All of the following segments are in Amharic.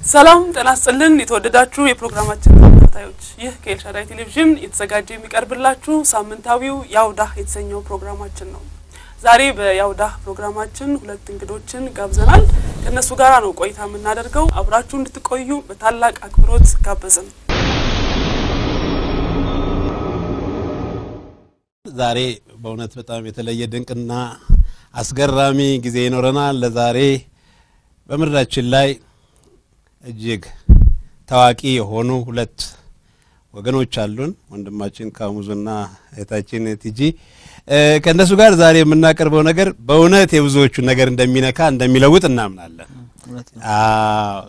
ሰላም ጤና ይስጥልን የተወደዳችሁ የፕሮግራማችን ተከታታዮች፣ ይህ ከኤልሻዳይ ቴሌቪዥን የተዘጋጀ የሚቀርብላችሁ ሳምንታዊው ያውዳህ የተሰኘው ፕሮግራማችን ነው። ዛሬ በያውዳህ ፕሮግራማችን ሁለት እንግዶችን ጋብዘናል። ከነሱ ጋራ ነው ቆይታ የምናደርገው። አብራችሁ እንድትቆዩ በታላቅ አክብሮት ጋበዝን። ዛሬ በእውነት በጣም የተለየ ድንቅና አስገራሚ ጊዜ ይኖረናል። ለዛሬ በምድራችን ላይ እጅግ ታዋቂ የሆኑ ሁለት ወገኖች አሉን፣ ወንድማችን ካሙዙና እህታችን ቲጂ። ከእነሱ ጋር ዛሬ የምናቀርበው ነገር በእውነት የብዙዎቹን ነገር እንደሚነካ እንደሚለውጥ እናምናለን። አዎ።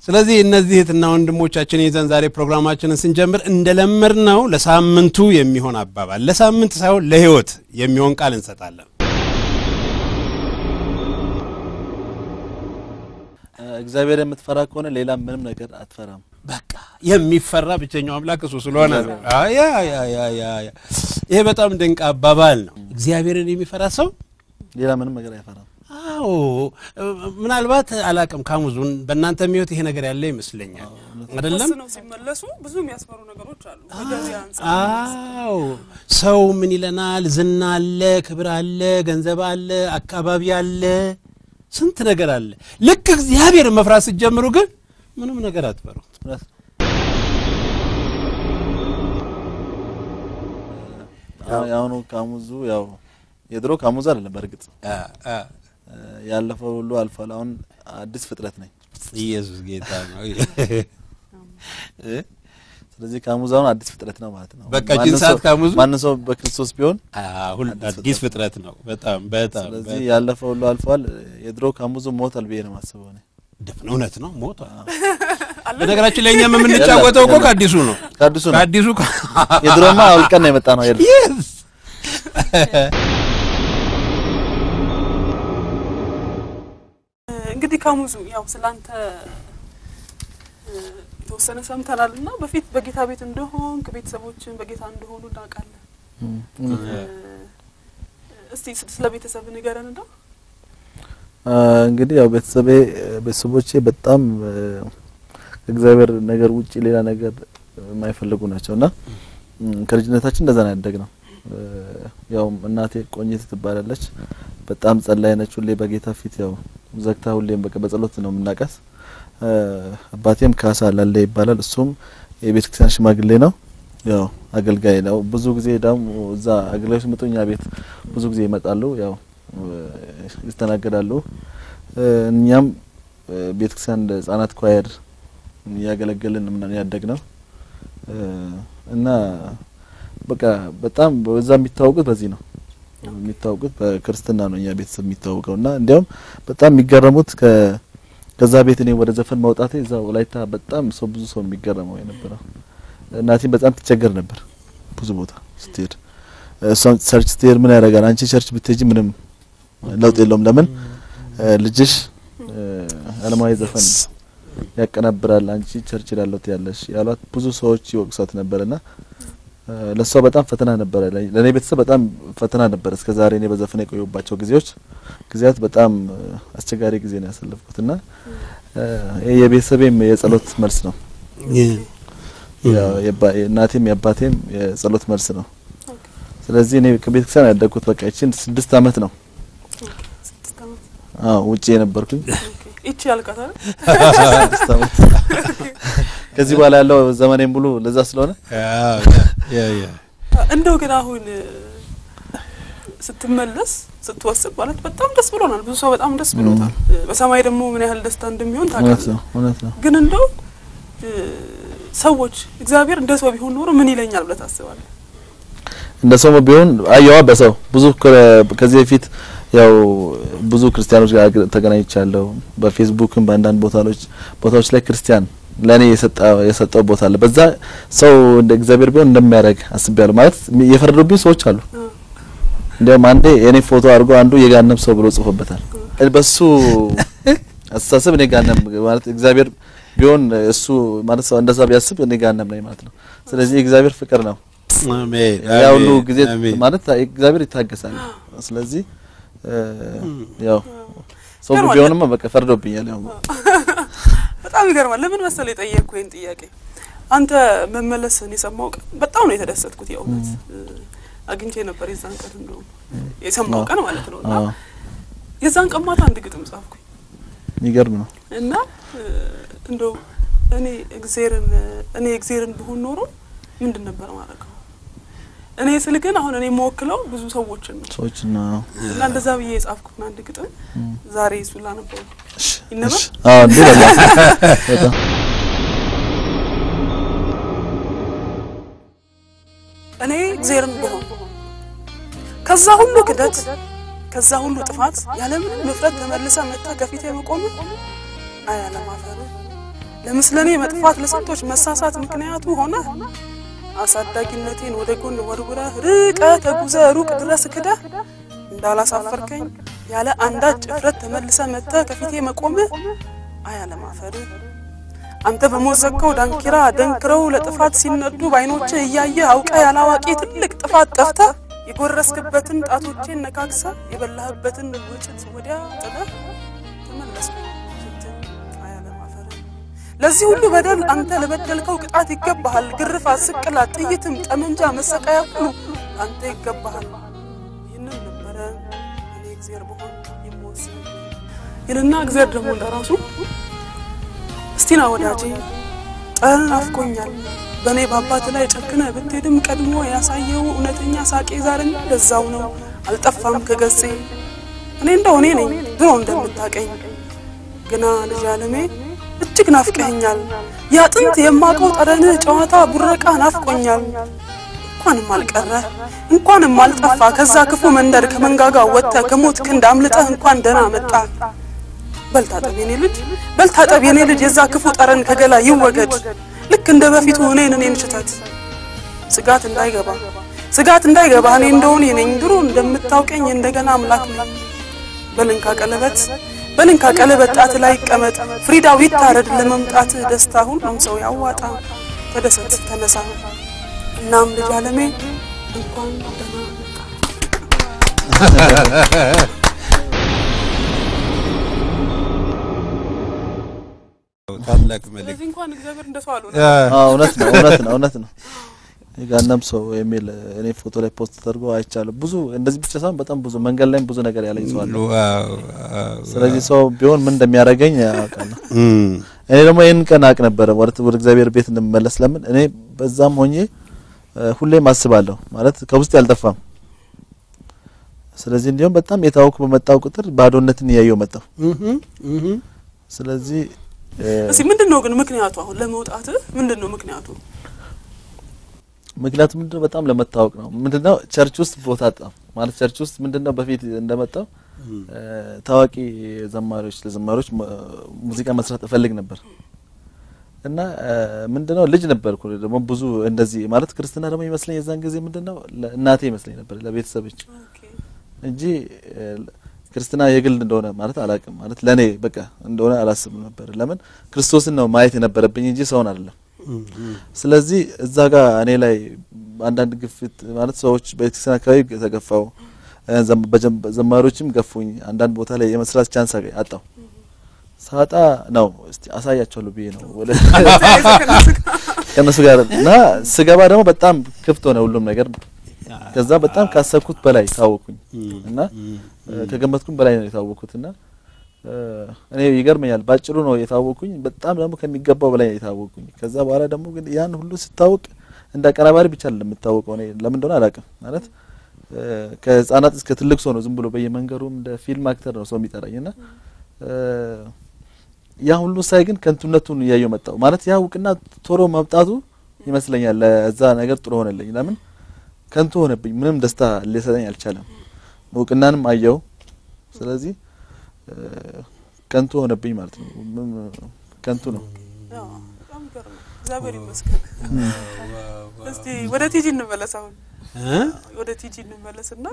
ስለዚህ እነዚህ እህትና ወንድሞቻችን ይዘን ዛሬ ፕሮግራማችንን ስንጀምር እንደለመድነው ለሳምንቱ የሚሆን አባባል፣ ለሳምንት ሳይሆን ለህይወት የሚሆን ቃል እንሰጣለን። እግዚአብሔር የምትፈራ ከሆነ ሌላ ምንም ነገር አትፈራም። በቃ የሚፈራ ብቸኛው አምላክ እሱ ስለሆነ ነው። ያ ያ ያ ያ ያ ይሄ በጣም ድንቅ አባባል ነው። እግዚአብሔርን የሚፈራ ሰው ሌላ ምንም ነገር አይፈራም። አዎ፣ ምናልባት አላቅም ካሙዙን በእናንተ ህይወት ይሄ ነገር ያለ ይመስለኛል። አይደለም? ወስነው ሲመለሱ ብዙ የሚያስፈሩ ነገሮች አሉ። ከገበያ አንጻር አዎ፣ ሰው ምን ይለናል? ዝና አለ፣ ክብር አለ፣ ገንዘብ አለ፣ አካባቢ አለ፣ ስንት ነገር አለ። ልክ እግዚአብሔርን መፍራት ስትጀምሩ ግን ምንም ነገር አትፈሩ። እውነት ነው። የአሁኑ ካሙዙ ያው የድሮ ካሙዙ አይደለም። በእርግጥ ያለፈው ሁሉ አልፏል። አሁን አዲስ ፍጥረት ነኝ። ኢየሱስ ጌታ ነው። ስለዚህ ካሙዙ አሁን አዲስ ፍጥረት ነው ማለት ነው። በቃ ይህችን ሰዓት ካሙዙ ማንም ሰው በክርስቶስ ቢሆን አሁን አዲስ ፍጥረት ነው። በጣም በጣም ስለዚህ ያለፈው ሁሉ አልፏል። የድሮ ካሙዙ ሞቷል ብዬ ነው የማስበው እኔ። ድፍን እውነት ነው፣ ሞቷል። በነገራችን ላይ እኛም የምንጫወተው እኮ ከአዲሱ ነው። ከአዲሱ ነው። ከአዲሱ የድሮማ አውልቀን ነው የመጣ ነው አይደል? Yes። እንግዲህ ካሙዙ ያው ስላንተ የተወሰነ ሰምተናል እና በፊት በጌታ ቤት እንደሆንክ ቤተሰቦችን በጌታ እንደሆኑ እናውቃለን። እስቲ ስለ ቤተሰብ ንገረን እንደው። እንግዲህ ያው ቤተሰቦቼ በጣም ከእግዚአብሔር ነገር ውጪ ሌላ ነገር የማይፈልጉ ናቸውና ከልጅነታችን እንደዛ ነው ያደግነው። ያው እናቴ ቆንጂት ትባላለች። በጣም ጸላይ ነች። ሁሌ በጌታ ፊት ያው ዘግታ ሁሌም በቃ በጸሎት ነው የምናውቃት። አባቴም ካሳ ላለ ይባላል። እሱም የቤተክርስቲያን ሽማግሌ ነው። ያው አገልጋይ ነው። ብዙ ጊዜ ደግሞ እዛ አገልጋዮች ሲመጡ እኛ ቤት ብዙ ጊዜ ይመጣሉ። ያው ይስተናገዳሉ። እኛም ቤተክርስቲያን ህጻናት ኳየር እያገለገልን ምናምን ያደግነው እና በቃ በጣም በዛ የሚታወቁት በዚህ ነው የሚታወቁት፣ በክርስትና ነው እኛ ቤተሰብ የሚታወቀው። እና እንዲያውም በጣም የሚገረሙት ከዛ ቤት እኔ ወደ ዘፈን መውጣቴ እዛ ወላይታ በጣም ሰው ብዙ ሰው የሚገረመው የነበረው። እናቴም በጣም ትቸገር ነበር ብዙ ቦታ ስትሄድ። እሷም church ስትሄድ ምን ያደርጋል አንቺ church ብትሄጂ ምንም ለውጥ የለውም፣ ለምን ልጅሽ ዓለማዊ ዘፈን ያቀናብራል፣ አንቺ church ሄዳለሁ ትያለሽ ያሏት ብዙ ሰዎች ይወቅሷት ነበርና ለሷ በጣም ፈተና ነበረ። ለኔ ቤተሰብ በጣም ፈተና ነበር። እስከዛሬ እኔ በዘፈን የቆየሁባቸው ጊዜያት በጣም አስቸጋሪ ጊዜ ነው ያሳለፍኩትና ይሄ የቤተሰቤም የጸሎት መልስ ነው። ያው የእናቴም የአባቴም የጸሎት መልስ ነው። ስለዚህ እኔ ከቤተክርስቲያን ያደግኩት በቃ ይቺን 6 አመት ነው። 6 አመት። አዎ ውጪ የነበርኩኝ። ይቺ ያልቃት አይደል? 6 አመት። ከዚህ በኋላ ያለው ዘመኔም ሙሉ ለዛ ስለሆነ ያ እንደው ግን አሁን ስትመለስ ስትወስድ ማለት በጣም ደስ ብሎናል። ብዙ ሰው በጣም ደስ ብሎታል። በሰማይ ደግሞ ምን ያህል ደስታ እንደሚሆን እውነት ታውቃለህ። ነው፣ እውነት ነው። ግን እንደው ሰዎች እግዚአብሔር እንደ ሰው ቢሆን ኖሮ ምን ይለኛል ብለህ ታስባለህ? እንደ ሰው ቢሆን አየዋ በሰው ብዙ ከዚህ በፊት ያው ብዙ ክርስቲያኖች ጋር ተገናኝቻለሁ። በፌስቡክም በአንዳንድ ቦታዎች ላይ ክርስቲያን ለኔ የሰጠው ቦታ አለ። በዛ ሰው እንደ እግዚአብሔር ቢሆን እንደሚያደርግ አስቤያለሁ። ማለት የፈረዱብኝ ሰዎች አሉ። እንዲያውም አንዴ የኔ ፎቶ አድርጎ አንዱ የጋነም ሰው ብሎ ጽፎበታል። በሱ አስተሳሰብ እኔ ጋነም ማለት እግዚአብሔር ቢሆን እሱ ማለት ሰው እንደዛ ቢያስብ እኔ ጋነም ነኝ ማለት ነው። ስለዚህ እግዚአብሔር ፍቅር ነው። አሜን። ያ ሁሉ ጊዜ አሜን። ማለት እግዚአብሔር ይታገሳል። ስለዚህ ያው ሰው ቢሆንማ በቃ ፈርዶብኛል። ያው በጣም በጣም ይገርማል። ለምን መሰለህ የጠየቅኩህ ይሄን ጥያቄ? አንተ መመለስህን የሰማው ቀን በጣም ነው የተደሰትኩት። የእውነት አግኝቼ ነበር የዛን ቀን፣ እንደውም የሰማው ቀን ማለት ነው። እና የዛን ቀን ማታ አንድ ግጥም ጻፍኩኝ። የሚገርም ነው። እና እንደው እኔ እግዚአብሔርን ብሆን ኖሮ ምንድን ነበር ማድረገው? እኔ ስል ግን አሁን እኔ የምወክለው ብዙ ሰዎችን ነው። ሰዎችን ነው። እና እንደዛ ብዬ የጻፍኩት አንድ ግጥም ዛሬ እሱን ላነበው ይነበብ? አዎ እንዴ፣ በጣም። እኔ እግዚአብሔርን ብሆን ከዛ ሁሉ ክደት፣ ከዛ ሁሉ ጥፋት ያለምንም ንፍረት ተመልሰ መጥተህ ከፊቴ መቆም አያለማፈር፣ ለምስለኔ መጥፋት ለስንቶች መሳሳት ምክንያቱ ሆነ አሳዳጊነቴን ወደ ጎን ወርውረህ ርቀህ ተጉዘህ ሩቅ ድረስ ክደህ እንዳላሳፈርከኝ ያለ አንዳች እፍረት ተመልሰህ መጥተህ ከፊቴ መቆምህ አያለማፈር፣ አንተ በሞዘከው ዳንኪራ ደንክረው ለጥፋት ሲነዱ በዓይኖችህ እያየህ አውቀህ ያላዋቂ ትልቅ ጥፋት ጠፍተህ የጎረስክበትን ጣቶቼን ነካክሰህ የበላህበትን ወጭት ወዲያ ጥለህ ተመለስኩኝ ስትል አያለማፈር፣ ለዚህ ሁሉ በደል አንተ ለበደልከው ቅጣት ይገባሃል። ግርፋት፣ ስቅላት፣ ጥይትም፣ ጠመንጃ፣ መሰቃያ ሁሉ አንተ ይገባሃል። ይህንን ነበረ እኔ እግዚአብሔር ብሆን የምወስነው ይልና እግዚአብሔር ደግሞ እንደራሱ እስቲና ወዳጄ ጠረን ናፍቆኛል። በእኔ በአባት ላይ ጨክነ ብትሄድም ቀድሞ ያሳየው እውነተኛ ሳቄ ዛሬም እንደዛው ነው፣ አልጠፋም ከገጼ። እኔ እንደው እኔ ነኝ ድሮ እንደምታቀኝ፣ ግና ልጅ አለሜ እጅግ ናፍቀኸኛል። ያ ጥንት የማውቀው ጠረንህ፣ ጨዋታ፣ ቡረቃ ናፍቆኛል። እንኳንም አልቀረ፣ እንኳንም አልጠፋ፣ ከዛ ክፉ መንደር ከመንጋጋ ወጥተህ ከሞት ክንድ አምልጠህ እንኳን ደህና መጣ። በልታጠብ የኔ ልጅ፣ በልታጠብ የኔ ልጅ፣ የዛ ክፉ ጠረን ከገላ ይወገድ። ልክ እንደ በፊቱ እኔን እኔን ሽተት። ስጋት እንዳይገባ፣ ስጋት እንዳይገባ፣ እኔ እንደሆነ ነኝ ድሮ እንደምታውቀኝ እንደገና አምላክ ነኝ። በልንካ ቀለበት፣ በልንካ ቀለበት ጣት ላይ ይቀመጥ፣ ፍሪዳው ይታረድ፣ ለመምጣት ደስታ ሁሉም ሰው ያዋጣ። ተደሰት፣ ተነሳ። እናም ልጅ አለሜ እንኳን ደህና መጣ። ታላቅ መልእክት። ስለዚህ እንኳን እግዚአብሔር እንደሰው አልሆነ። አዎ እውነት ነው፣ እውነት ነው፣ እውነት ነው። የገሃነም ሰው የሚል እኔ ፎቶ ላይ post ተደርጎ አይቻለሁ። ብዙ እንደዚህ ብቻ ሳይሆን በጣም ብዙ መንገድ ላይም ብዙ ነገር ያለኝ ሰው አለ። ስለዚህ ሰው ቢሆን ምን እንደሚያደርገኝ አውቃለሁ። እኔ ደግሞ ይህን ቀን አውቅ ነበረ ወደ እግዚአብሔር ቤት እንደምመለስ። ለምን እኔ በዛም ሆኜ ሁሌም አስባለሁ፣ ማለት ከውስጥ አልጠፋም። ስለዚህ እንዲሁም በጣም የታወኩ በመጣው ቁጥር ባዶነትን እያየው መጣሁ። ስለዚህ እስኪ ምንድነው ግን ምክንያቱ? አሁን ለመውጣት ምንድነው ምክንያቱ? ምክንያቱ ምንድነው? በጣም ለመታወቅ ነው። ምንድነው church ውስጥ ቦታ አጣሁ ማለት church ውስጥ ምንድነው በፊት እንደመጣው ታዋቂ ዘማሪዎች ለዘማሪዎች ሙዚቃ መስራት እፈልግ ነበር። እና ምንድነው ልጅ ነበርኩ ደግሞ ብዙ እንደዚህ ማለት ክርስትና ደግሞ ይመስለኝ የዛን ጊዜ ምንድነው እናቴ ይመስለኝ ነበር ለቤተሰቦች እንጂ ክርስትና የግል እንደሆነ ማለት አላውቅም። ማለት ለኔ በቃ እንደሆነ አላስብም ነበር። ለምን ክርስቶስን ነው ማየት የነበረብኝ እንጂ ሰውን አይደለም። ስለዚህ እዛ ጋር እኔ ላይ አንዳንድ ግፊት ማለት ሰዎች በቤተክርስቲያን አካባቢ ተገፋው፣ ዘማሪዎችም ገፉኝ። አንዳንድ ቦታ ላይ የመስራት chance አጣሁ። ሳጣ ነው እስቲ አሳያቸዋለሁ ብዬ ነው ወደ ከነሱ ጋር እና ስገባ ደግሞ በጣም ክፍት ሆነ ሁሉም ነገር። ከዛ በጣም ካሰብኩት በላይ ታወኩኝ እና ከገመትኩም በላይ ነው የታወኩት። እና እኔ ይገርመኛል ባጭሩ ነው የታወኩኝ፣ በጣም ደግሞ ከሚገባው በላይ ነው የታወኩኝ። ከዛ በኋላ ደግሞ ግን ያን ሁሉ ስታወቅ እንደ አቀናባሪ ብቻ አይደለም የምታወቀው። እኔ ለምን እንደሆነ አላውቅም፣ ማለት ከህፃናት እስከ ትልቅ ሰው ነው ዝም ብሎ በየመንገዱ እንደ ፊልም actor ነው ሰው የሚጠራኝ። እና ያ ሁሉ ሳይ ግን ከንቱነቱን እያየው መጣው። ማለት ያ እውቅና ቶሎ መምጣቱ ይመስለኛል ለዛ ነገር ጥሩ ሆነልኝ። ለምን ከንቱ ሆነብኝ፣ ምንም ደስታ ሊሰጠኝ አልቻለም። እውቅናንም አየው፣ ስለዚህ ከንቱ ሆነብኝ ማለት ነው። ከንቱ ነው። በጣም ይገርማል። እግዚአብሔር ይመስገን። እስቲ ወደ ቲጂ እንመለስ። አሁን ወደ ቲጂ እንመለስና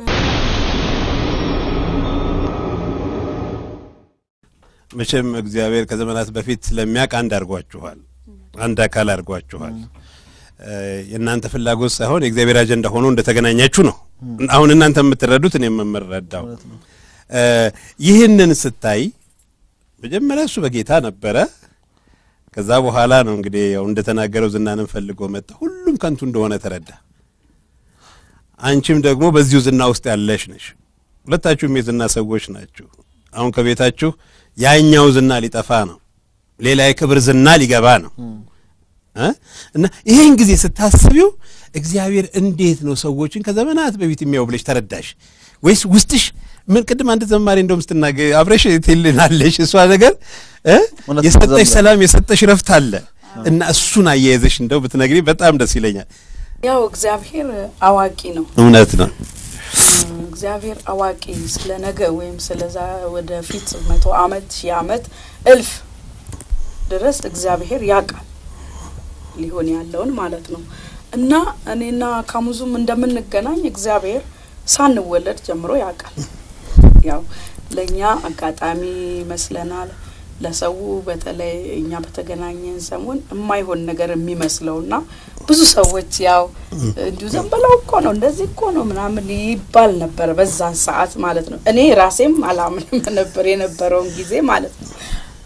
መቼም እግዚአብሔር ከዘመናት በፊት ስለሚያውቅ አንድ አድርጓችኋል፣ አንድ አካል አድርጓችኋል። የእናንተ ፍላጎት ሳይሆን የእግዚአብሔር አጀንዳ ሆኖ እንደተገናኛችሁ ነው አሁን እናንተ የምትረዱት እኔም የምረዳው። ይህንን ስታይ መጀመሪያ እሱ በጌታ ነበረ። ከዛ በኋላ ነው እንግዲህ ያው እንደተናገረው ዝናንም ፈልጎ መጣ። ሁሉም ከንቱ እንደሆነ ተረዳ። አንቺም ደግሞ በዚሁ ዝና ውስጥ ያለሽ ነሽ። ሁለታችሁም የዝና ሰዎች ናችሁ። አሁን ከቤታችሁ ያኛው ዝና ሊጠፋ ነው፣ ሌላ የክብር ዝና ሊገባ ነው። እና ይሄን ጊዜ ስታስቢው እግዚአብሔር እንዴት ነው ሰዎችን ከዘመናት በፊት የሚያው ብለሽ ተረዳሽ ወይስ ውስጥሽ ምን? ቅድም አንድ ዘማሪ እንደውም ስትናገር አብረሽ ትልናለሽ፣ እሷ ነገር የሰጠሽ ሰላም የሰጠሽ ረፍት አለ እና እሱን አያይዘሽ እንደው ብትነግሪ በጣም ደስ ይለኛል። ያው እግዚአብሔር አዋቂ ነው። እውነት ነው። እግዚአብሔር አዋቂ ስለ ነገ ወይም ስለዛ ወደፊት 100 ዓመት 1000 ዓመት እልፍ ድረስ እግዚአብሔር ያውቃል ሊሆን ያለውን ማለት ነው። እና እኔና ካሙዙም እንደምንገናኝ እግዚአብሔር ሳንወለድ ጀምሮ ያውቃል። ያው ለኛ አጋጣሚ ይመስለናል፣ ለሰው በተለይ እኛ በተገናኘን ሰሞን የማይሆን ነገር የሚመስለውና ብዙ ሰዎች ያው እንዲሁ ዝም ብለው እኮ ነው እንደዚህ እኮ ነው ምናምን ይባል ነበር በዛን ሰዓት ማለት ነው። እኔ ራሴም አላምንም ነበር የነበረውን ጊዜ ማለት ነው።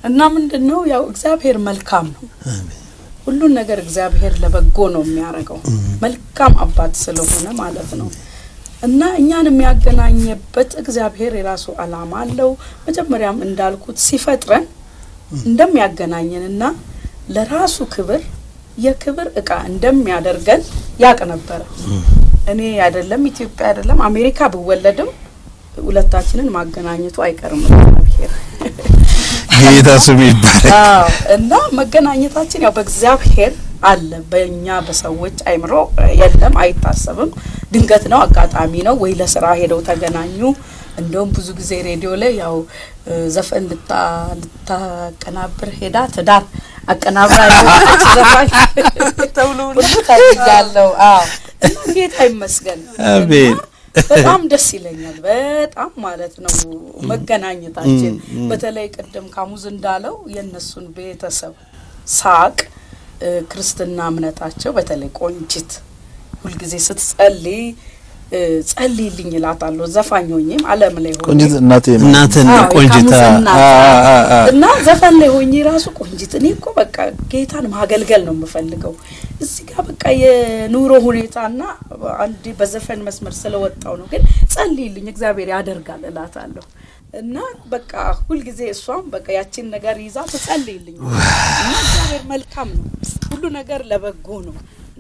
እና ምንድነው ያው እግዚአብሔር መልካም ነው። ሁሉን ነገር እግዚአብሔር ለበጎ ነው የሚያደርገው፣ መልካም አባት ስለሆነ ማለት ነው። እና እኛን የሚያገናኝበት እግዚአብሔር የራሱ አላማ አለው። መጀመሪያም እንዳልኩት ሲፈጥረን እንደሚያገናኘንና ለራሱ ክብር የክብር እቃ እንደሚያደርገን ያቅ ነበረ። እኔ አይደለም ኢትዮጵያ አይደለም አሜሪካ ብወለድም ሁለታችንን ማገናኘቱ አይቀርም እግዚአብሔር። ጌታ ስሙ ይባረክ። አዎ፣ እና መገናኘታችን ያው በእግዚአብሔር አለ፣ በእኛ በሰዎች አይምሮ የለም፣ አይታሰብም። ድንገት ነው፣ አጋጣሚ ነው፣ ወይ ለስራ ሄደው ተገናኙ። እንደውም ብዙ ጊዜ ሬዲዮ ላይ ያው ዘፈን ልታቀናብር ሄዳ ትዳር አቀናብራ የወጣች ዘፋኝ ተብሎ ሁሉ ታድያለሁ። አዎ፣ እና ጌታ ይመስገን። አሜን። በጣም ደስ ይለኛል፣ በጣም ማለት ነው መገናኘታችን። በተለይ ቅድም ካሙዝ እንዳለው የእነሱን ቤተሰብ ሳቅ፣ ክርስትና እምነታቸው በተለይ ቆንጂት ሁልጊዜ ስትጸልይ ጸልይልኝ እላታለሁ። ዘፋኝ ሆኜም ዓለም ላይ ሆኜ ቆንጂት እናቴ እናትን አዎ፣ ቆንጂታ የካሙዝ እናት እና ዘፈን ላይ ሆኜ ራሱ ቆንጂት እኔ እኮ በቃ ጌታን ማገልገል ነው የምፈልገው። እዚህ ጋር በቃ የኑሮ ሁኔታና አንዴ በዘፈን መስመር ስለወጣው ነው፣ ግን ጸልይልኝ እግዚአብሔር ያደርጋል እላታለሁ። እና በቃ ሁልጊዜ እሷም በቃ ያቺን ነገር ይዛ ትጸልይልኝ እና እግዚአብሔር መልካም ነው። ሁሉ ነገር ለበጎ ነው።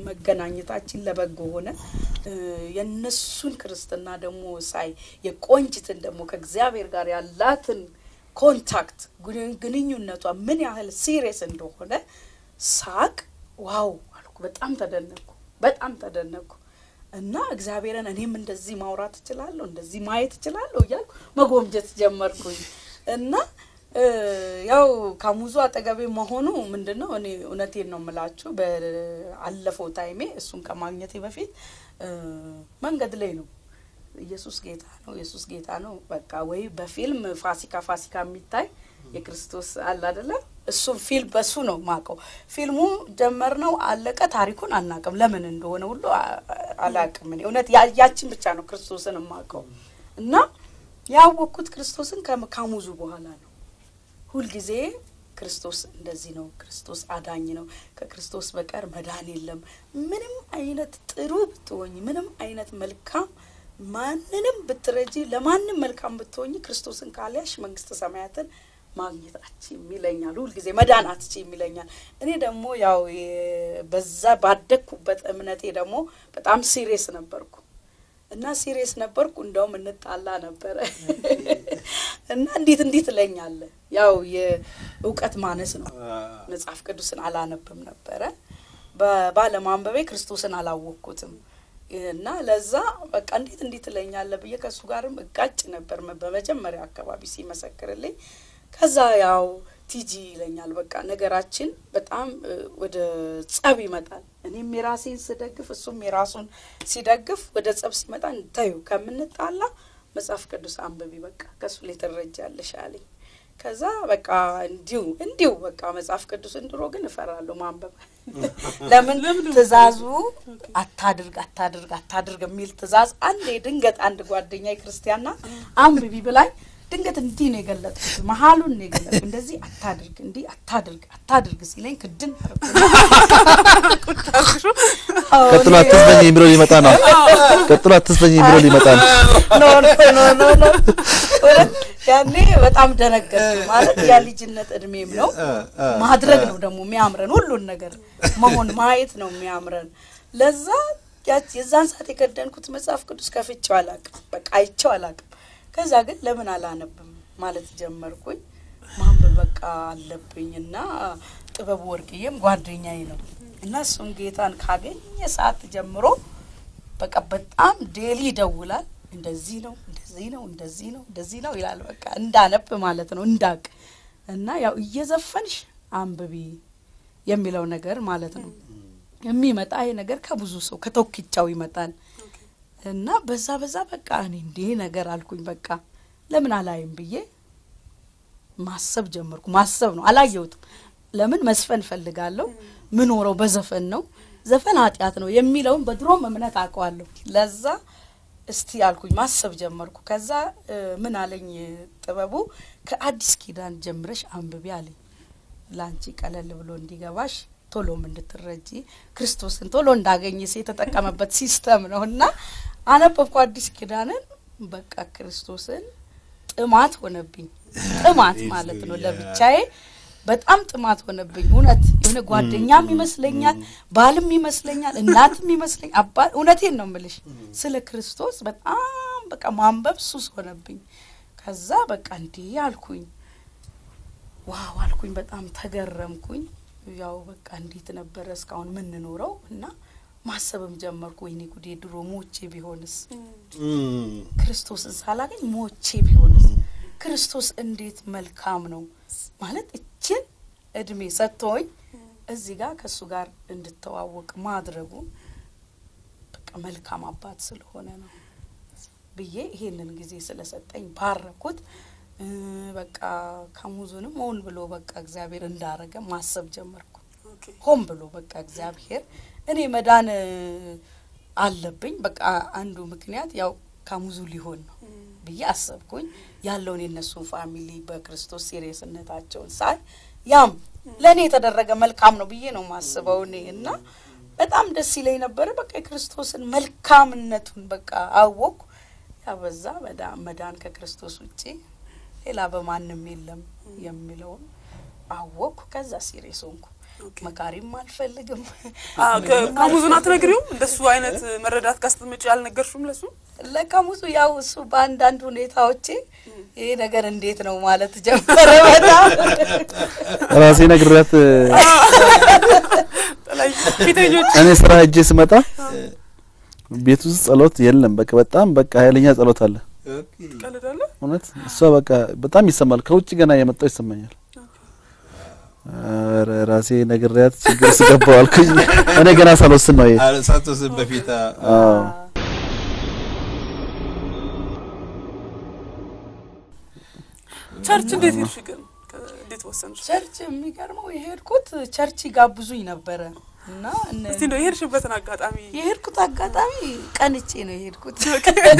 መገናኘታችን ለበጎ ሆነ። የነሱን ክርስትና ደግሞ ሳይ የቆንጂትን ደግሞ ከእግዚአብሔር ጋር ያላትን contact ግንኙነቷ ምን ያህል serious እንደሆነ ሳቅ wow አልኩ። በጣም ተደነቅኩ። በጣም ተደነቅኩ። እና እግዚአብሔርን እኔም እንደዚህ ማውራት እችላለሁ፣ እንደዚህ ማየት እችላለሁ እያልኩ መጎምጀት ጀመርኩኝ። እና ያው ካሙዙ አጠገቤ መሆኑ ምንድነው እኔ እውነቴን ነው የምላችሁ፣ በአለፈው time ኤ እሱን ከማግኘቴ በፊት መንገድ ላይ ነው ኢየሱስ ጌታ ነው፣ ኢየሱስ ጌታ ነው በቃ ወይ በፊልም ፋሲካ ፋሲካ የሚታይ የክርስቶስ አለ አይደለ? እሱም ፊልም በሱ ነው ማቀው። ፊልሙ ጀመርነው አለቀ፣ ታሪኩን አናቅም፣ ለምን እንደሆነ ሁሉ አላቅም። እኔ እውነት ያችን ብቻ ነው ክርስቶስን የማቀው። እና ያወቅኩት ክርስቶስን ከካሙዙ በኋላ ነው። ሁልጊዜ ክርስቶስ እንደዚህ ነው፣ ክርስቶስ አዳኝ ነው፣ ከክርስቶስ በቀር መዳን የለም። ምንም አይነት ጥሩ ብትሆኝ፣ ምንም አይነት መልካም ማንንም ብትረጂ፣ ለማንም መልካም ብትሆኝ ክርስቶስን ካልያሽ መንግስተ ሰማያትን ማግኘት አትችይም ይለኛል። ሁልጊዜ መዳን አትችይም ይለኛል። እኔ ደግሞ ያው በዛ ባደግኩበት እምነቴ ደግሞ በጣም serious ነበርኩ እና serious ነበርኩ። እንደውም እንጣላ ነበረ እና እንዴት እንዴት እለኛለህ። ያው የእውቀት ማነስ ነው። መጽሐፍ ቅዱስን አላነብም ነበረ። ባለማንበቤ ክርስቶስን አላወቅኩትም። እና ለዛ በቃ እንዴት እንዴት እለኛለህ ብዬ ከእሱ ጋርም እጋጭ ነበር በመጀመሪያ አካባቢ ሲመሰክርልኝ። ከዛ ያው ቲጂ ይለኛል። በቃ ነገራችን በጣም ወደ ጸብ ይመጣል። እኔም የራሴን ስደግፍ እሱም የራሱን ሲደግፍ ወደ ጸብ ሲመጣ ተዩ ከምንጣላ መጽሐፍ ቅዱስ አንብቢ በቃ ከሱ ላይ ትረጃለሽ አለኝ። ከዛ በቃ እንዲሁ እንዲሁ በቃ መጽሐፍ ቅዱስን ድሮ ግን እፈራለሁ ማንበብ። ለምን ትእዛዙ አታድርግ አታድርግ አታድርግ የሚል ትእዛዝ አንዴ ድንገት አንድ ጓደኛዬ ክርስቲያን ናት አንብቢ ብላኝ ድንገት እንዲህ ነው የገለጥኩት፣ መሀሉን ነው የገለጥኩት። እንደዚህ አታድርግ፣ እንዲህ አታድርግ፣ አታድርግ ሲለኝ ክድን ቀጥሎ አትዝፈኝ የሚለው ሊመጣ ነው። ቀጥሎ አትዝፈኝ የሚለው ሊመጣ ነው። No, no, no, no, no። ያኔ በጣም ደነገጥኩ። ማለት ያ ልጅነት እድሜም ነው፣ ማድረግ ነው ደግሞ የሚያምረን፣ ሁሉን ነገር መሆን ማየት ነው የሚያምረን። ለዛ የዛን ሰዓት የከደንኩት መጽሐፍ ቅዱስ ከፍቼው አላቅም፣ በቃ አይቼው አላቅም። ከዛ ግን ለምን አላነብም ማለት ጀመርኩኝ። ማንበብ በቃ አለብኝ እና ጥበቡ ወርቅዬም ጓደኛዬ ነው እና እሱም ጌታን ካገኘ ሰዓት ጀምሮ በቃ በጣም daily ይደውላል። እንደዚህ ነው፣ እንደዚህ ነው፣ እንደዚህ ነው፣ እንደዚህ ነው ይላል። በቃ እንዳነብ ማለት ነው እንዳቅ እና ያው እየዘፈንሽ አንብቢ የሚለው ነገር ማለት ነው የሚመጣ። ይሄ ነገር ከብዙ ሰው ከቶኪቻው ይመጣል እና በዛ በዛ በቃ እኔ እንዴ ነገር አልኩኝ። በቃ ለምን አላይም ብዬ ማሰብ ጀመርኩ። ማሰብ ነው፣ አላየሁትም። ለምን መዝፈን ፈልጋለሁ፣ ምኖረው በዘፈን ነው፣ ዘፈን ኃጢአት ነው የሚለውን በድሮም እምነት አውቀዋለሁ። ለዛ እስቲ አልኩኝ፣ ማሰብ ጀመርኩ። ከዛ ምን አለኝ ጥበቡ፣ ከአዲስ ኪዳን ጀምረሽ አንብቢ አለኝ። ላንቺ ቀለል ብሎ እንዲገባሽ፣ ቶሎም እንድትረጂ፣ ክርስቶስን ቶሎ እንዳገኘ የተጠቀመበት system ነው እና አነበብኩ አዲስ ኪዳንን። በቃ ክርስቶስን ጥማት ሆነብኝ። ጥማት ማለት ነው ለብቻዬ በጣም ጥማት ሆነብኝ። እውነት የሆነ ጓደኛም ይመስለኛል፣ ባልም ይመስለኛል፣ እናትም ይመስለኛል። አባ እውነቴን ነው ምልሽ፣ ስለ ክርስቶስ በጣም በቃ ማንበብ ሱስ ሆነብኝ። ከዛ በቃ እንዲህ አልኩኝ፣ wow አልኩኝ፣ በጣም ተገረምኩኝ። ያው በቃ እንዴት ነበረ እስካሁን የምንኖረው እና ማሰብም ጀመርኩ። ወይኔ ጉዴ፣ ድሮ ሞቼ ቢሆንስ፣ ክርስቶስን ሳላገኝ ሞቼ ቢሆንስ፣ ክርስቶስ እንዴት መልካም ነው ማለት እችን እድሜ ሰጥቶኝ እዚህ ጋር ከእሱ ጋር እንድተዋወቅ ማድረጉ በቃ መልካም አባት ስለሆነ ነው ብዬ ይሄንን ጊዜ ስለሰጠኝ ባረኩት። በቃ ካሙዙንም ሆን ብሎ በቃ እግዚአብሔር እንዳረገ ማሰብ ጀመርኩ። ሆን ብሎ በቃ እግዚአብሔር እኔ መዳን አለብኝ፣ በቃ አንዱ ምክንያት ያው ካሙዙ ሊሆን ነው ብዬ አሰብኩኝ። ያለውን የነሱን family በክርስቶስ serious ነታቸውን ሳይ ያም ለእኔ የተደረገ መልካም ነው ብዬ ነው ማስበው እኔ እና በጣም ደስ ይለኝ ነበረ። በቃ የክርስቶስን መልካምነቱን በቃ አወቅኩ። ያ በዛ መዳን ከክርስቶስ ውጪ ሌላ በማንም የለም የሚለውን አወቅኩ። ከዛ serious ሆንኩ። መካሪም አልፈልግም። ካሙዙን አትነግሪውም? እንደሱ አይነት መረዳት ጋር ስትመጪ አልነገርሽውም ለሱ? ለካሙዙ ያው እሱ በአንዳንድ ሁኔታዎቼ ይሄ ነገር እንዴት ነው ማለት ጀመረ። በጣም ራሴ ነግሬያት እኔ ስራ ሄጄ ስመጣ ቤት ውስጥ ጸሎት የለም። በቃ በጣም በቃ ኃይለኛ ጸሎት አለ። እውነት እሷ በቃ በጣም ይሰማል። ከውጭ ገና የመጣው ይሰማኛል። ራሴ ነግሬያት ችግር ስገባው አልኩኝ። እኔ ገና ሳልወስን ነው ይሄ ሳትወስን በፊት። አዎ። Church እንዴት ሄድሽ ግን? እንዴት ወሰንሽ? Church የሚገርመው የሄድኩት church ይጋብዙኝ ነበረ እና እስቲ እንደው የሄድሽበትን አጋጣሚ። የሄድኩት አጋጣሚ ቀንቼ ነው የሄድኩት።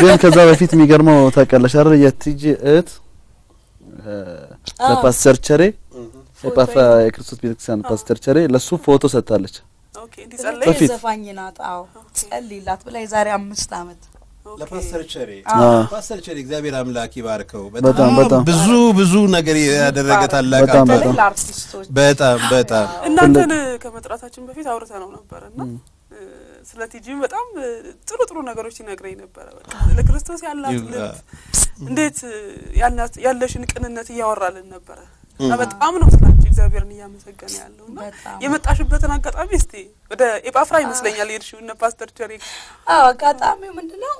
ግን ከዛ በፊት የሚገርመው ታውቂያለሽ አይደል? የቲጂ እህት ለፓስተር ቸሬ፣ የጳፋ የክርስቶስ ቤተክርስቲያን ፓስተር ቸሬ ለሱ ፎቶ ሰጥታለች። Okay፣ እንዲጸለይ በፊት። ዘፋኝ ናት። አዎ፣ ጸልይላት ብላ የዛሬ 5 አመት። ለፓስተር ቸሬ። ፓስተር ቸሬ እግዚአብሔር አምላክ ይባርከው። በጣም በጣም ብዙ ብዙ ነገር ያደረገ ታላቅ በጣም አባት በተለይ ለአርቲስቶች። በጣም በጣም። እናንተን ከመጥራታችን በፊት አውርተነው ነበር እና ስለ ቲጂም በጣም ጥሩ ጥሩ ነገሮች ይነግረኝ ነበረ። በቃ ለክርስቶስ ያላት ልብ እንዴት ያለሽን ቅንነት እያወራልን ነበረ እና በጣም ነው ስላንቺ እግዚአብሔርን እያመሰገነ ያለው እና የመጣሽበትን አጋጣሚ እስቲ። ወደ ኤጳፍራ ይመስለኛል የሄድሽው እነ ፓስተር ቸሬ። አዎ፣ አጋጣሚው ምንድነው?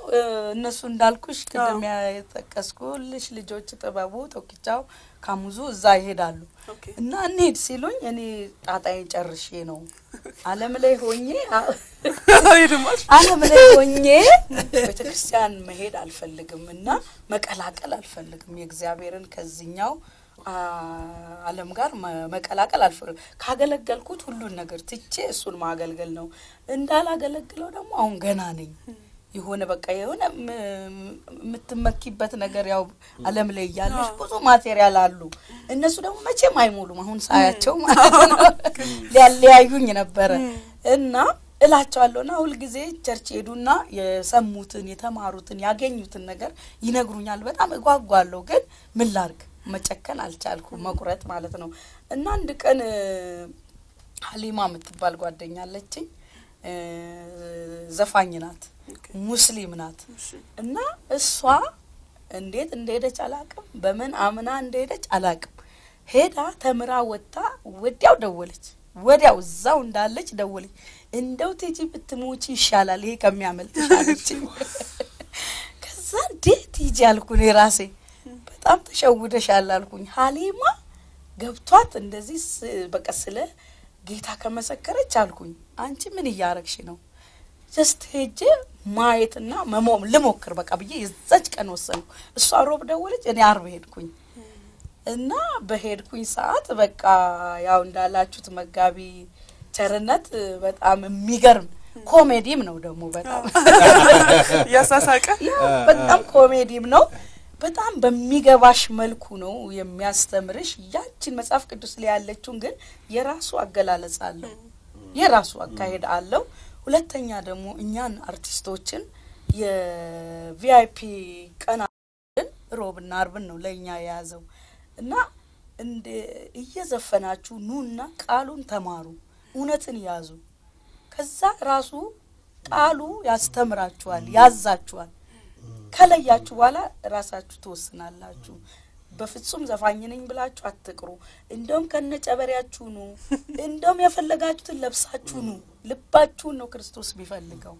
እነሱ እንዳልኩሽ ቅድም የጠቀስኩልሽ ልጆች ጥበቡ፣ ቶኪቻው፣ ካሙዙ እዛ ይሄዳሉ እና እንሂድ ሲሉኝ እኔ ጣጣዬን ጨርሼ ነው ዓለም ላይ ሆኜ ቤተክርስቲያን መሄድ አልፈልግም እና መቀላቀል አልፈልግም። የእግዚአብሔርን ከዚህኛው ዓለም ጋር መቀላቀል አልፈልግም። ካገለገልኩት ሁሉን ነገር ትቼ እሱን ማገልገል ነው። እንዳላገለግለው ደግሞ አሁን ገና ነኝ። የሆነ በቃ የሆነ የምትመኪበት ነገር ያው ዓለም ላይ እያለሽ ብዙ material አሉ። እነሱ ደግሞ መቼም አይሞሉም። አሁን ሳያቸው ማለት ነው ሊያለያዩኝ ነበረ እና እላቸዋለሁ እና ሁልጊዜ church ሄዱና የሰሙትን የተማሩትን ያገኙትን ነገር ይነግሩኛል። በጣም እጓጓለሁ፣ ግን ምን ላርግ መጨከን አልቻልኩም፣ መቁረጥ ማለት ነው። እና አንድ ቀን ሀሊማ የምትባል ጓደኛ አለችኝ፣ ዘፋኝ ናት፣ ሙስሊም ናት። እና እሷ እንዴት እንደሄደች አላቅም፣ በምን አምና እንደሄደች አላቅም። ሄዳ ተምራ ወጥታ ወዲያው ደወለች። ወዲያው እዛው እንዳለች ደወለች። እንደው ቲጂ ብትሞቺ ይሻላል ይሄ ከሚያመልጥሽ አለችኝ። ከዛ እንዴ ቲጂ አልኩ እኔ ራሴ በጣም ተሸውደሻል አልኩኝ። ሀሊማ ገብቷት እንደዚህ በቃ ስለ ጌታ ከመሰከረች አልኩኝ፣ አንቺ ምን እያረግሽ ነው? Just ሄጄ ማየትና መሞም ልሞክር በቃ ብዬ የዛች ቀን ወሰንኩ። እሷ ሮብ ደወለች፣ እኔ አርብ ሄድኩኝ። እና በሄድኩኝ ሰዓት በቃ ያው እንዳላችሁት መጋቢ ቸርነት በጣም የሚገርም ኮሜዲም ነው ደግሞ በጣም እያሳሳቀ ያው በጣም ኮሜዲም ነው። በጣም በሚገባሽ መልኩ ነው የሚያስተምርሽ። ያችን መጽሐፍ ቅዱስ ላይ ያለችውን ግን የራሱ አገላለጽ አለው፣ የራሱ አካሄድ አለው። ሁለተኛ ደግሞ እኛን አርቲስቶችን የ VIP ቀን ሮብና አርብን ነው ለእኛ የያዘው እና እንደ እየዘፈናችሁ ኑና ቃሉን ተማሩ፣ እውነትን ያዙ። ከዛ ራሱ ቃሉ ያስተምራችኋል፣ ያዛችኋል። ከለያችሁ በኋላ ራሳችሁ ትወስናላችሁ። በፍጹም ዘፋኝ ነኝ ብላችሁ አትቅሩ። እንደውም ከነጨበሪያችሁ ኑ፣ እንደውም የፈለጋችሁትን ለብሳችሁ ኑ፣ ልባችሁን ነው ክርስቶስ ቢፈልገው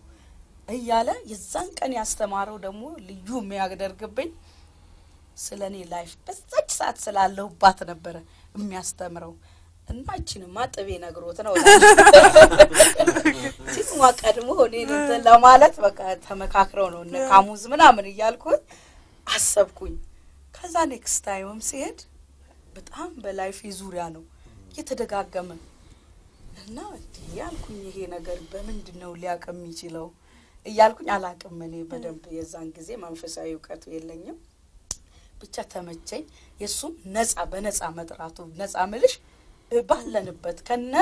እያለ የዛን ቀን ያስተማረው ደግሞ ልዩ የሚያደርግብኝ ስለ እኔ life በዛች ሰዓት ስላለሁባት ነበረ የሚያስተምረው እና እቺንማ ጥቤ ነግሮት ነው እቺንማ ቀድሞ እኔን እንትን ለማለት በቃ ተመካክረው ነው እነ ካሙዝ ምናምን እያልኩኝ አሰብኩኝ። ከዛ next time ም ሲሄድ በጣም በ life ዙሪያ ነው እየተደጋገመ እና እንዲህ ያልኩኝ ይሄ ነገር በምንድን ነው ሊያውቅ የሚችለው እያልኩኝ አላቅም። እኔ በደንብ የዛን ጊዜ መንፈሳዊ እውቀቱ የለኝም። ብቻ ተመቸኝ። የእሱም ነጻ በነጻ መጥራቱ ነጻ ምልሽ ባለንበት ከነ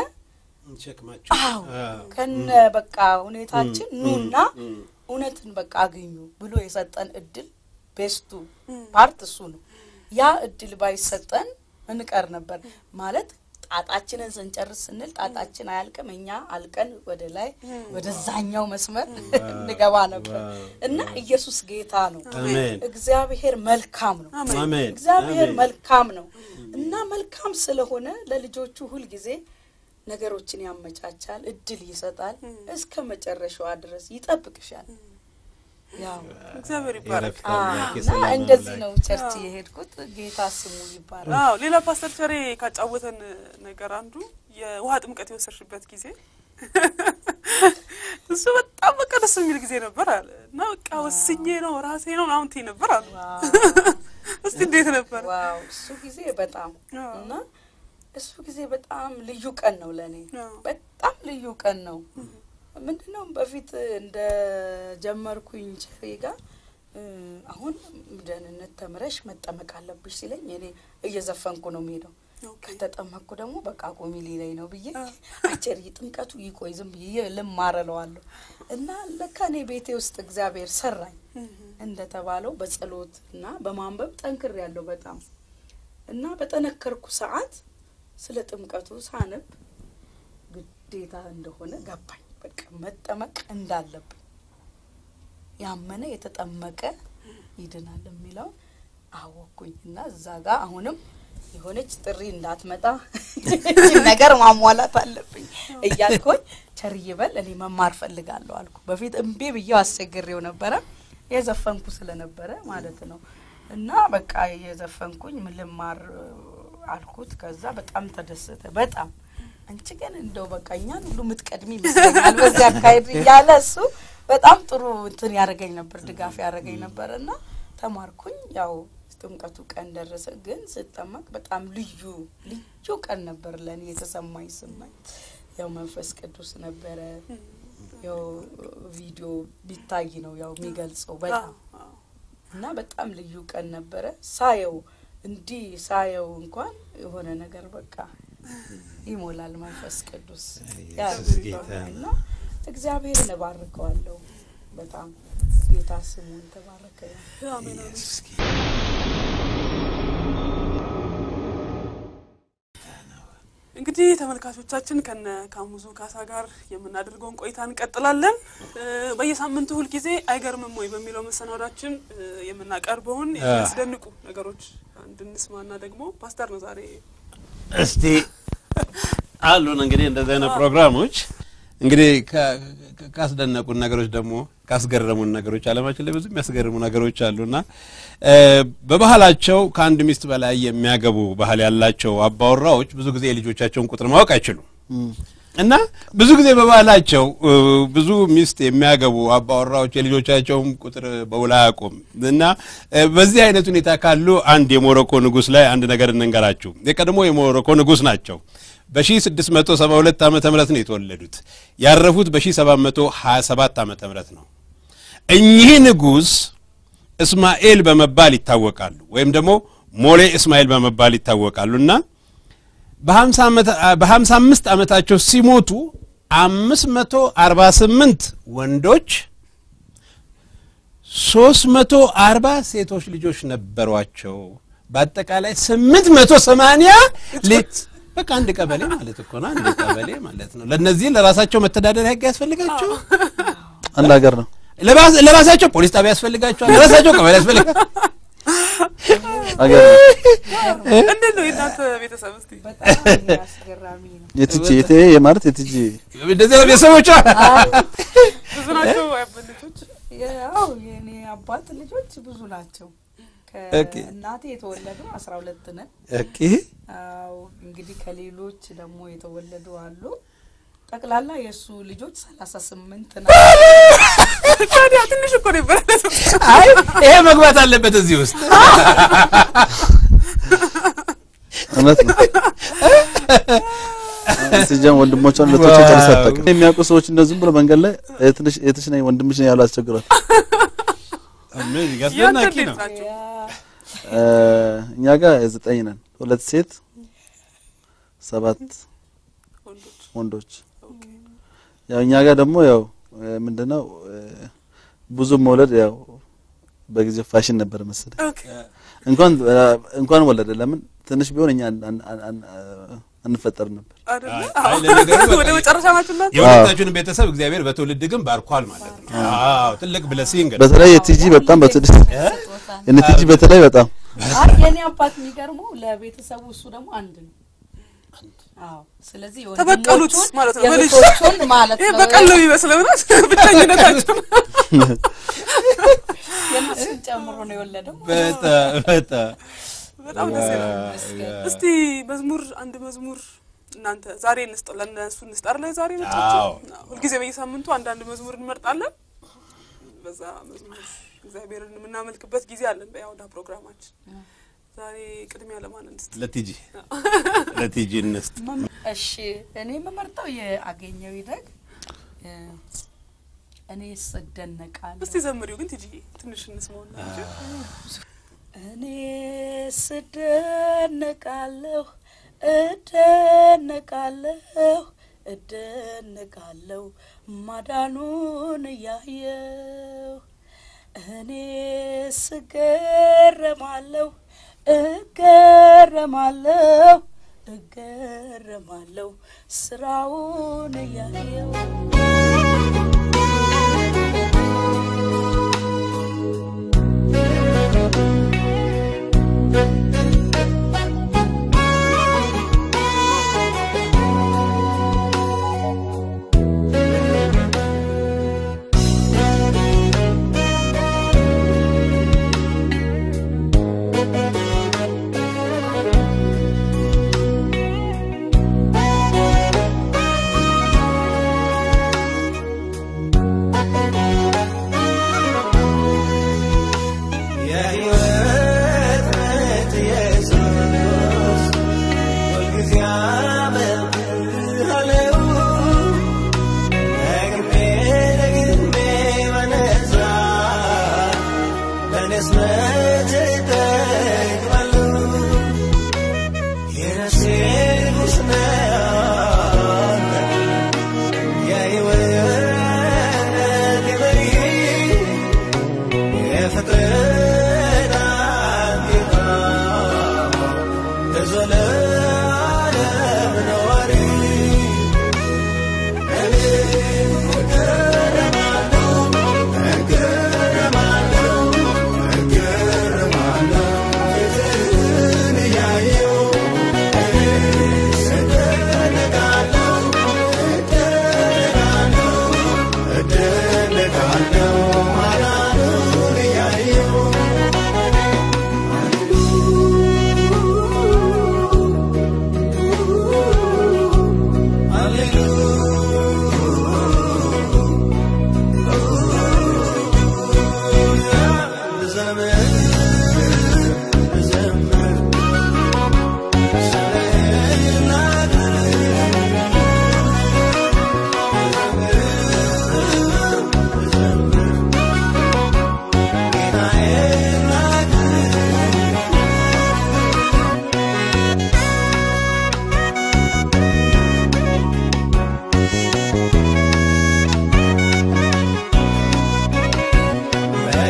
ሸክማችሁ አዎ ከነ በቃ ሁኔታችን ኑና እውነትን በቃ አግኙ ብሎ የሰጠን እድል best ኡ part እሱ ነው። ያ እድል ባይሰጠን እንቀር ነበር ማለት ጣጣችንን ስንጨርስ ስንል ጣጣችን አያልቅም። እኛ አልቀን ወደ ላይ ወደዛኛው መስመር እንገባ ነበር እና ኢየሱስ ጌታ ነው። አሜን እግዚአብሔር መልካም ነው። አሜን እግዚአብሔር አሜን። መልካም ነው እና መልካም ስለሆነ ለልጆቹ ሁልጊዜ ነገሮችን ያመቻቻል፣ እድል ይሰጣል። እስከ መጨረሻዋ ድረስ ይጠብቅሻል። ያው እግዚአብሔር ይባረክ። የእረፍት አምላክ፣ እና የሰላም እንደዚህ አምላክ። ነው church የሄድኩት። ጌታ ስሙ ይባረክ። አዎ ሌላ ፓስተር ቸሬ ካጫወተን ነገር አንዱ የውሃ ጥምቀት የወሰድሽበት ጊዜ እሱ በጣም በቃ ደስ የሚል ጊዜ ነበር አለ እና በቃ ወስኜ ነው ራሴ ነው ምናምን ትይ ነበር አሉ። እስቲ እንዴት ነበር? Wow እሱ ጊዜ በጣም እና እሱ ጊዜ በጣም ልዩ ቀን ነው ለእኔ። በጣም ልዩ ቀን ነው። ምንድነው በፊት እንደ ጀመርኩኝ ቸሬ ጋር አሁን ደህንነት ተምረሽ መጠመቅ አለብሽ ሲለኝ እኔ እየዘፈንኩ ነው የምሄደው። ከተጠመቅኩ ደግሞ በቃ ቆሚ ሊለኝ ነው ብዬ አቸሪ ጥምቀቱ ይቆይ ዝም ብዬ ልማር እለዋለሁ። እና ለካ እኔ ቤቴ ውስጥ እግዚአብሔር ሰራኝ እንደተባለው በጸሎት እና በማንበብ ጠንክሬ ያለው በጣም እና በጠነከርኩ ሰዓት ስለ ጥምቀቱ ሳነብ ግዴታ እንደሆነ ገባኝ። በቃ መጠመቅ እንዳለብኝ ያመነ የተጠመቀ ይድናል የሚለውን አወቅኩኝ። እና እዛ ጋር አሁንም የሆነች ጥሪ እንዳትመጣ ይህችን ነገር ማሟላት አለብኝ እያልኩኝ ቸርዬ በል እኔ መማር ፈልጋለሁ አልኩ። በፊት እምቢ ብዬው አስቸግሬው ነበረ የዘፈንኩ ስለነበረ ማለት ነው። እና በቃ የዘፈንኩኝ ምን ልማር አልኩት። ከዛ በጣም ተደሰተ። በጣም አንቺ ግን እንደው በቃ እኛን ሁሉ የምትቀድሚ ይመስለኛል በዚህ አካሄድ እያለ እሱ በጣም ጥሩ እንትን ያደረገኝ ነበር፣ ድጋፍ ያደረገኝ ነበር። እና ተማርኩኝ። ያው ጥምቀቱ ቀን ደረሰ። ግን ስጠመቅ በጣም ልዩ ልዩ ቀን ነበር ለእኔ የተሰማኝ ስሜት። ያው መንፈስ ቅዱስ ነበረ። ያው ቪዲዮ ቢታይ ነው ያው የሚገልጸው በጣም እና በጣም ልዩ ቀን ነበረ። ሳየው እንዲህ ሳየው እንኳን የሆነ ነገር በቃ ይሞላል መንፈስ ቅዱስ ያና እግዚአብሔርን እባርከዋለሁ። በጣም ጌታ ስሙን ተባረከ። አሜን። እንግዲህ ተመልካቾቻችን ከነ ካሙዙ ካሳ ጋር የምናደርገውን ቆይታ እንቀጥላለን። በየሳምንቱ ሁል ጊዜ አይገርምም ወይ በሚለው መሰናዷችን የምናቀርበውን የሚያስደንቁ ነገሮች እንድንስማና ደግሞ ፓስተር ነው ዛሬ እስቲ አሉን። እንግዲህ እንደዚህ አይነት ፕሮግራሞች እንግዲህ ካስደነቁን ነገሮች ደግሞ ካስገረሙን ነገሮች ዓለማችን ላይ ብዙ የሚያስገርሙ ነገሮች አሉና በባህላቸው ከአንድ ሚስት በላይ የሚያገቡ ባህል ያላቸው አባወራዎች ብዙ ጊዜ የልጆቻቸውን ቁጥር ማወቅ አይችሉም። እና ብዙ ጊዜ በባህላቸው ብዙ ሚስት የሚያገቡ አባወራዎች የልጆቻቸውን ቁጥር በውል አያውቁም። እና በዚህ አይነት ሁኔታ ካሉ አንድ የሞሮኮ ንጉስ ላይ አንድ ነገር እንንገራችሁ። የቀድሞ የሞሮኮ ንጉስ ናቸው። በ1672 ዓመተ ምህረት ነው የተወለዱት። ያረፉት በ1727 ዓመተ ምህረት ነው። እኚህ ንጉስ እስማኤል በመባል ይታወቃሉ፣ ወይም ደግሞ ሞሌ እስማኤል በመባል ይታወቃሉና በ55 ዓመታቸው ሲሞቱ 548 ወንዶች 340 ሴቶች ልጆች ነበሯቸው። በአጠቃላይ 880 ልጅ። በቃ አንድ ቀበሌ ማለት እኮ ነው። አንድ ቀበሌ ማለት ነው። ለነዚህ ለራሳቸው መተዳደሪያ ህግ ያስፈልጋቸው። አንድ ሀገር ነው። ለራሳቸው ፖሊስ ጣቢያ ያስፈልጋቸዋል። ለራሳቸው ቀበሌ ያስፈልጋቸው። ሀገር ነው። እንዴት ነው የእናንተ ቤተሰብ? እስቲ በጣም አስገራሚ ነው። የቲጂ የቴ ማለት የቲጂ እንደዚህ ነው ቤተሰቦቿ። ብዙ ናቸው ልጆች? ያው የኔ አባት ልጆች ብዙ ናቸው። ከእናቴ የተወለዱ 12 ነን። Okay። አዎ እንግዲህ ከሌሎች ደግሞ የተወለዱ አሉ። ጠቅላላ የእሱ ልጆች 38 ናቸው። ታዲያ ትንሽ እኮ ነበር። አይ ይሄ መግባት አለበት እዚህ ውስጥ። እውነት ነው። ሲጀም ወንድሞቿን ሁለቶችን ጨርሳ አታውቅም። የሚያውቁ ሰዎች እንደዚህ ዝም ብሎ መንገድ ላይ እህትሽ እህትሽ ነኝ ወንድምሽ ነኝ ያሉ አስቸግሯል። Amazing፣ ያንተ አስደናቂ እንዴት ነው። ናቸው? እኛ ጋር 9 ነን። 2 ሴት 7 ወንዶች? ወንዶች። Okay። ያው እኛ ጋር ደግሞ ያው ምንድነው ብዙ መውለድ ያው በጊዜው ፋሽን ነበር መሰለኝ። Okay። እንኳን ወለደ ለምን ትንሽ ቢሆን እኛ አንፈጠር ነበር። አይደለ? አይ ለነገሩ በቃ ወደ መጨረሻ ናችሁ እናንተ? የሁለታችሁን ቤተሰብ እግዚአብሔር በትውልድ ግን ባርኳል ማለት ነው። አዎ ትልቅ blessing ነው። በተለይ የቲጂ በጣም በትውልድ የእነ ቲጂ በተለይ በጣም አይ የኔ አባት የሚገርመው ለቤተሰቡ እሱ ደግሞ አንድ ነው። አዎ ስለዚህ ተበቀሉት የወንድሞቹን ማለት ነው። በልጅ የእህቶቹን ማለት ይሄ ነው። በቀል ነው የሚመስለው እውነት ብቸኝነታችሁ። የእነሱን ጨምሮ ነው የወለደው። በጣም በጣም በጣም ደስ ይላል። እስቲ መዝሙር አንድ መዝሙር እናንተ ዛሬ እንስጠው ለእነሱ እንስጥ አይደል? ዛሬ መጣችሁ። አዎ። ሁልጊዜ በየሳምንቱ አንዳንድ መዝሙር እንመርጣለን። በዛ መዝሙር እግዚአብሔርን የምናመልክበት ጊዜ አለን በያውዳ ፕሮግራማችን። ዛሬ ቅድሚያ ለማን እንስጥ? ለቲጂ ለቲጂ እንስጥ። እሺ እኔ የምመርጠው የአገኘው ይደግ እኔ እደነቃለሁ። እስቲ ዘምሪው ግን ቲጂዬ ትንሽ እንስማውና እንጂ። እኔ ስደነቃለሁ እደነቃለሁ እደነቃለሁ ማዳኑን እያየሁ እኔ ስገረማለሁ እገረማለሁ እገረማለሁ ስራውን እያየሁ።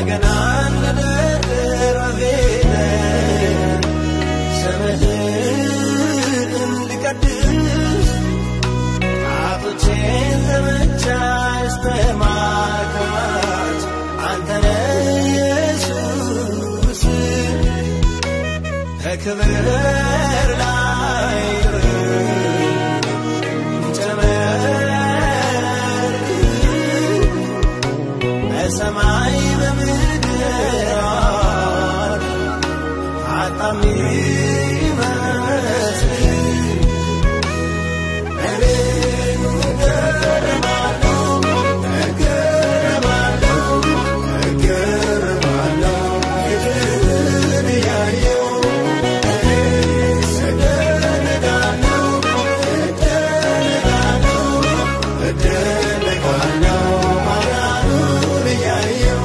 በገናን ልደርድር በፊትህ፣ ስምህን ልቀድስ፣ ጣቶቼን ዘመቻ እስተማርካች አንተ ነህ ኢየሱስ። ከክብር ላይ ክብር ጨመርክ፣ በሰማይ በምድር አጣም ይመስል። እኔም እገረማለሁ፣ እገረማለሁ፣ እገረማለሁ ፊትህን እያየሁ። እኔስ እደነቃለሁ፣ እደነቃለሁ፣ እደነቃለሁ ማዳኑን እያየሁ።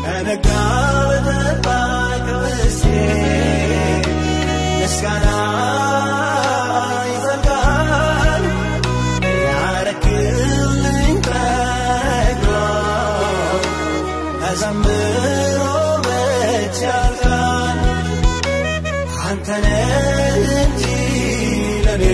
በነጋ በጠባ ከውስጤ ምስጋና ይፈልቃል። ያረክልኝ ጠግሮ ተዘምሮ መች ያልቃል? አንተ ነህ እንጂ ለኔ